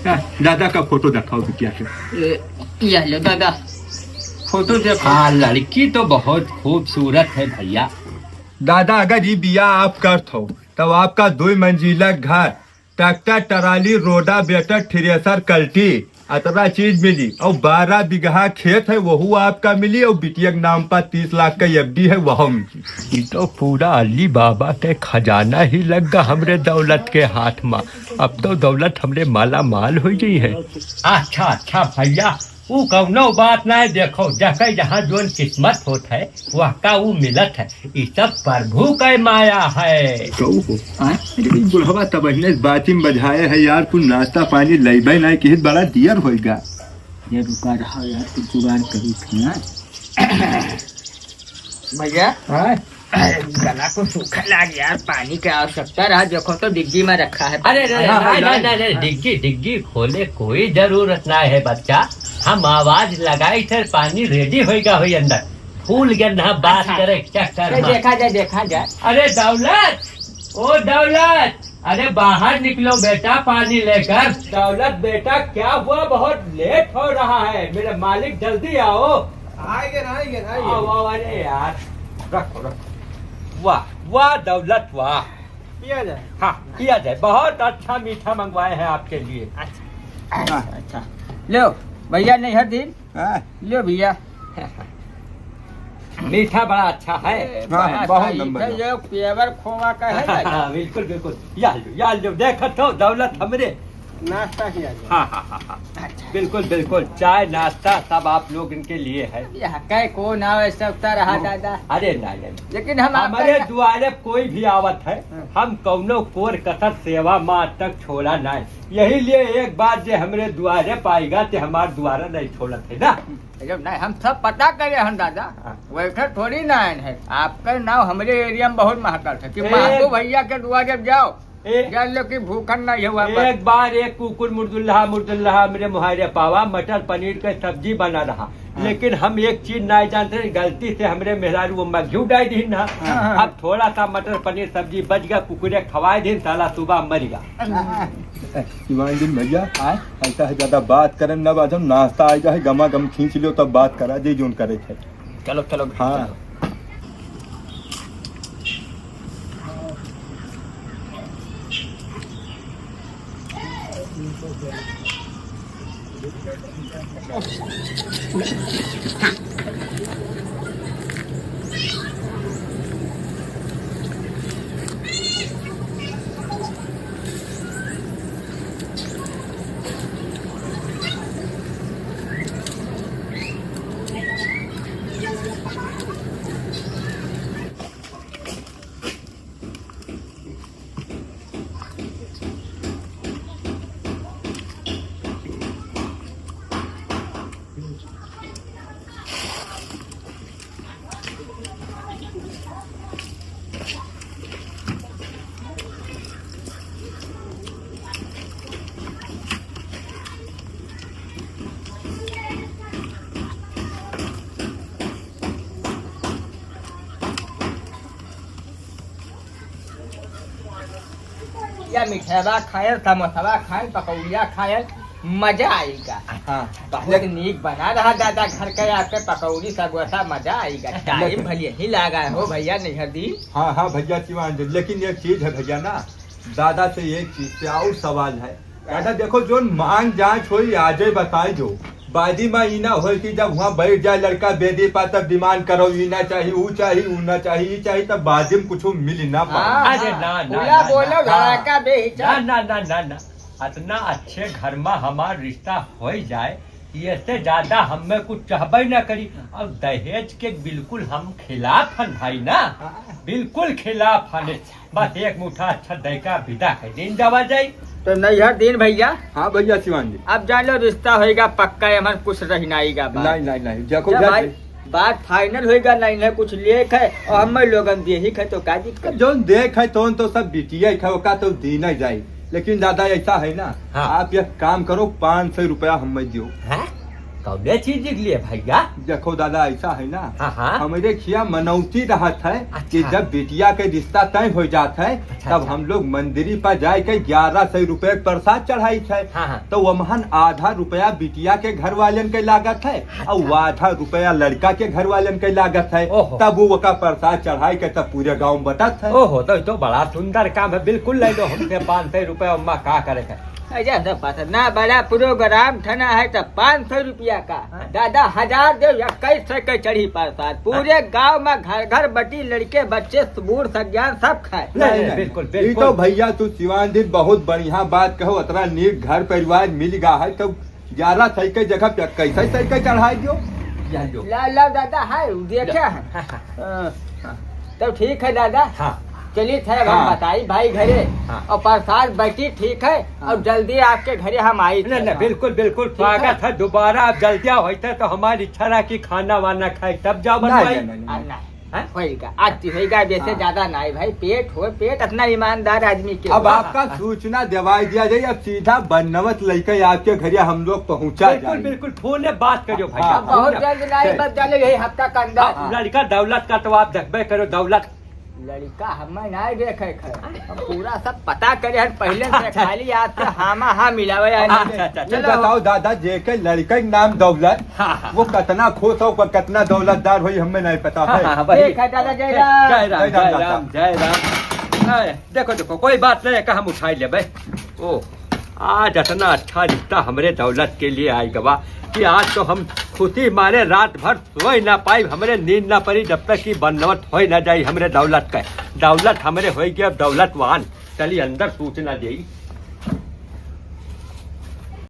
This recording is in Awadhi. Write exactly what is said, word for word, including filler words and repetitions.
हाँ, दादा का फोटो देखाओ बिटिया के। ए, यह लो दादा, फोटो देखो। हाँ, लड़की तो बहुत खूबसूरत है भैया। दादा, अगर ई बियाह आप करत हो, तब आपका दुई मंजिला घर, ट्रैक्टर, ट्राली, रोडावेटर, थ्रेसर, कल्टी, अतना चीज मिली। और बारह बीघा खेत है, वहू आपका मिली, और बिटिया के नाम पर तीस लाख का एफ डी है, वहू मिली। ई तो पूरा अली बाबा के खजाना ही लग गा हमरे दौलत के हाथ मा। अब तो दौलत हमरे माला माल हो गई है। अच्छा, अच्छा भैया, ऊ कौनो बात ना है। देखो, जके जहाँ जोन किस्मत होत है, वह का ऊ मिलत है। ई सब प्रभु के माया है। कहू हो, हाँ? अरे, ई बुढ़वा तब अहिने बाती में बझाए है यार, कुछ नाश्ता पानी लइबे ना किहित, बड़ा दियर होइगा। ये रुका रहा यार, कुछ जुगाड़ करी थी ना। भैया, हाँ? गला को सूखा लाग यार, पानी के आवश्यकता रहा, देखो तो डिग्गी में रखा है। अरे, अरे, हाँ, हाँ, नहीं, नहीं, लाए। नहीं, नहीं, डिग्गी, डिग्गी खोले कोई जरूरत ना है बच्चा। हम आवाज लगाई थे, पानी रेडी होइगा होई अंदर। फूल गया ना बात अच्छा। करे चक्कर ये में। देखा जाए, देखा जाए। अरे दौलत, ओ दौलत, अरे बाहर निकलो बेटा, पानी लेकर। दौलत बेटा, क्या हुआ? बहुत लेट हो रहा है। मेरे मालिक, जल्दी आओ। आएंगे ना, आएंगे ना, आएंगे। आओ, आओ, अरे यार, रखो, रखो। वाह, वाह दौलत, वाह। पिया जाए। हाँ, पिया जाए। बहुत अच्छा मीठा मंगवाए हैं आपके लिए। अच्छा, अच्छा, अच्छा। लो भैया, नैहर दिन। हाँ। लो भैया। मीठा बड़ा अच्छा है। ए, हाँ, बड़ा बहुत सही नंबर है, का। ये पेवर खोवा का है ना? हाँ, बिल्कुल, बिल्कुल। या लो, या लो, देखत हो दौलत हमरे। नाश्ता किया जाए। हाँ, हाँ, हाँ, हाँ। अच्छा। बिल्कुल, बिल्कुल। चाय, नाश्ता सब आप लोग इनके लिए है। यहाँ कै कौन आवे, सब तो रहा हाँ। दादा। अरे नहीं, नहीं। लेकिन हम आपका हमारे यहाँ दुआरे कोई भी आवत है, हाँ। हम कौनो कोर कसर सेवा मा आज तक छोड़ा नहीं। यही लिए एक बार जे हमरे दुआरे पाएगा, ते हमार दुआरा नहीं छोड़त है ना। अरे नहीं, हम सब पता करे हन दादा, हाँ। वैसे थोड़ी ना आए हैं। आपका नाम हमरे एरिया में बहुत महकत है कि ए- महतो भैया के दुआरे जाओ, ए- जान लो कि भूखन नहीं हुआ बस। एक बार एक कुकुर मुर्दुल्ला, मुर्दुल्ला हमरे मुहारे पावा, मटर पनीर के सब्जी बना रहा, हाँ। लेकिन हम एक चीज नहीं जानते, गलती से हमरे मेहरारू वो मघ्यू डाल दीन ना। हाँ। अब थोड़ा सा मटर पनीर सब्जी बच गया, कुकुरे खवाए दीन, साला सुबह मर गया। हाँ। ए, शिवानंद भैया, आय? ऐसा है, ज्यादा बात करन ना, बाजम नाश्ता आ जाए, गमा गम खींच लियो, तब बात करा जे जोन करे थे। चलो, चलो, हाँ। चलो। या मिठवा खायल, समोसवा खायल, पकौड़िया खायल, मजा आएगा। हाँ। बहुत लेकिन नीक बना रहा दादा, घर के आपके पकौड़ी समोसा, मजा आएगा। टाइम लेकिन भले ही लागा हो भैया, नहीं हर दी। हाँ, हाँ भैया, चिवान दे। लेकिन एक चीज है भैया ना, दादा से एक चीज पे और सवाल है। दादा देखो, जोन मांग जांच होई, आजे बताए जो। बादी में ई ना होए कि जब वहाँ बैठ जाए लड़का बेदी पा, तब डिमांड करो, ई ना चाही, ऊ चाही, ऊ ना चाही, ई चाही, तब बादी में कुछ मिल ना पाए। हाँ, अरे हाँ। ना, ना, खुला ना, बोलो, ना, भड़ाका बेहिचक। ना, ना, ना, ना, ना। अतना अच्छे घर में हमार रिश्ता होई जाए, ये से ज्यादा हमें कुछ चाहबे ना करी। और दहेज के बिल्कुल हम खिलाफ हन भाई ना, हाँ। बिल्कुल खिलाफ हन। बस एक मुठा अच्छा दैका विदा कर दिन जावा जाई। तो नैहर दिन भैया। हाँ भैया शिवान जी। अब जान लो रिश्ता होएगा पक्का, हमन कुछ रही ना आएगा बात। नहीं, नहीं, नहीं, देखो जब जा भाई जी। बात फाइनल होएगा, नहीं है कुछ लेख है और हम लोगन दे ही है तो का दिक्कत? जौन देख है तौन तो सब बिटिया ही है, ओका तो दीना ही जाई। लेकिन दादा ऐसा है ना, हाँ। आप एक काम करो, पाँच सौ रुपया हमें दियो। हाँ? कौने चीज के लिए भैया? देखो दादा, ऐसा है ना, हाँ, हाँ। हमरे खिया मनौती रहत है अच्छा। कि जब बिटिया के रिश्ता तय हो जात है, अच्छा, तब अच्छा। हम लोग मंदिरी पर जाए के ग्यारह सौ रुपए के प्रसाद चढ़ाई थे। हाँ, हाँ। तो वमहन आधा रुपया बिटिया के घर वालन के लागत है अच्छा। और आधा रुपया लड़का के घर वालन के लागत है। ओहो। तब वो ओका प्रसाद चढ़ाई के तब पूरे गाँव में बटत है। ओहो, तो, तो बड़ा सुंदर काम है, बिल्कुल ले लो हमसे पाँच सौ रुपया, अम्मा का करे है। अरे, सब पता ना, बड़ा प्रोग्राम ठना है, तब पाँच सौ रुपया का। हाँ। दादा, हजार दे, इक्कीस सौ के चढ़ी प्रसाद। पूरे हाँ। गांव में घर घर बटी, लड़के, बच्चे, बूढ़, सज्ञान सब खाए। नहीं, नहीं, नहीं, बिल्कुल, ये बिल्कुल। तो भैया, तू सिवान दिन बहुत बढ़िया बात कहो, इतना नीक घर परिवार मिल गया है, तो ग्यारह सौ के जगह पे इक्कीस सौ के चढ़ाई दो। या लो। ला, ला दादा, है, उ देखे लो। हैं। हाँ, हाँ। हाँ। तो ठीक है दादा। हाँ। चलिए, थे, अब हम हाँ। बताई भाई घरे। हाँ। और प्रसाद बटी, ठीक है, हाँ। और जल्दी आपके घरे हम आई नहीं, थे। नहीं, बिल्कुल, बिल्कुल, ठीक है? स्वागत है दोबारा। आप जल्दी आओ, होते तो हमारी इच्छा रहा कि खाना वाना खाए, तब जाओ नहीं, बनवाई। नहीं, नहीं, नहीं। आ, नहीं। हैं? होएगा, आज तो होएगा, वैसे हाँ। ज्यादा नहीं भाई, पेट हो, पेट इतना ईमानदार आदमी के अब हो। आपका सूचना देवाई दिया जाए, अब सीधा बनवत लइके आपके घरे हम लोग पहुँचा बिल्कुल, जाए। बिल्कुल, फोन में बात करियो भाई, हाँ। फोन बहुत में। जल्द नहीं, चल। बस चलो यही हफ्ता के अंदर। हाँ, लड़का दौलत का तो आप देखबे करो, दौलत। लड़का हमें नहीं देखे खे, हम पूरा सब पता करे हन पहले से, अच्छा। खाली आपसे हाँ मा हाँ मिलावे आए अच्छा, हैं। अच्छा, अच्छा। ये चलो। बताओ दादा, जेके लड़का के नाम दौलत, हाँ, हाँ। वो कितना खुश हो, कितना दौलतदार होई, हमें नहीं पता हाँ, है। हाँ, वही। ठीक है दादा, जय राम। जय राम, जय राम जय दादा। राम, जय राम। हाँ, देखो, देखो, कोई बात नहीं है, हम उठाई लेबे। ओ, आज इतना अच्छा रिश्ता हमरे दौलत के लिए आई गवा कि आज तो हम खुशी मारे रात भर सोए ना पाई, हमरे नींद ना पड़ी जब तक कि बनवत होए ना जाई हमरे दौलत का। दौलत हमरे होई गई अब दौलतवान। चली अंदर सूचना देई।